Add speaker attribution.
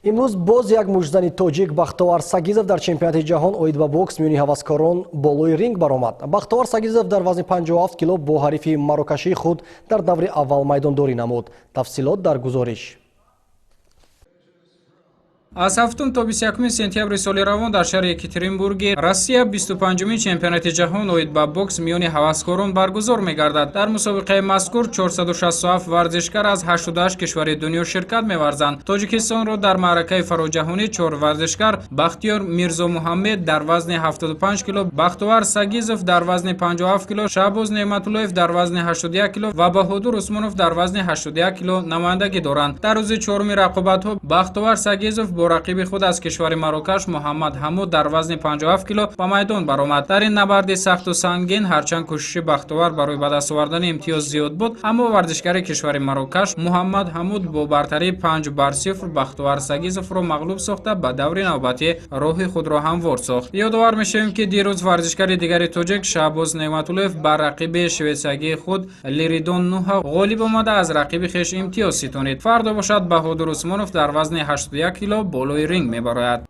Speaker 1: Имрӯз боз як муштзани тоҷик, Бахтовар Сагизов, дар чемпионати ҷаҳон оид ба бокс миёни ҳаваскорон болои ринг баромад. Бахтовар Сагизов дар вазни 57 кило бо ҳарифи марокашии худ дар даври аввал майдондорӣ намуд. Тафсилот дар гузориш.
Speaker 2: Аз 7 то 21 сентябри соли равон дар шаҳри Екатеринбурги Россия 25-умин чемпионати ҷаҳон оид ба бокс миёни ҳаваскорон баргузор мегардад. Дар мусобиқаи мазкур 467 варзишгар аз 88 кишвари дунё ширкат меварзанд. Тоҷикистонро дар маъракаи фароҷаҳонӣ чор варзишгар: Бахтиёр Мирзомуҳаммед дар вазни 75 кило, Бахтовар Сагизов дар вазни 57 кило, Шаҳбоз Неъматуллоев дар вазни 81 кило ва Баҳодур Усмонов дар вазни 81 кило намояндагӣ доранд. Дар рӯзи чоруми рақобатҳо Бахтовар Сагизов бо рақиби худ аз кишвари Марокаш Муҳаммад Ҳамуд дар вазни 57 кило ба майдон баромад. Дар ин набарди сахту сангин, ҳарчанд кӯшиши Бахтовар барои ба даст овардани имтиёз зиёд буд, аммо варзишгари кишвари Марокаш Муҳаммад Ҳамуд бо бартарии 5 бар 0 Бахтовар Сагизовро мағлуб сохта, ба даври навбатӣ роҳи худро ҳамвор сохт. Ёдовар мешавем, ки дирӯз варзишгари дигари тоҷик Шаҳбоз Неъматуллоев бар рақиби швейтсариягии худ Лиридон Нуҳа ғолиб омада, аз рақиби хеш имтиёз ситонид. Фардо бошад, Баҳодур Усмонов дар вазни 81 кило болои ринг мебарояд.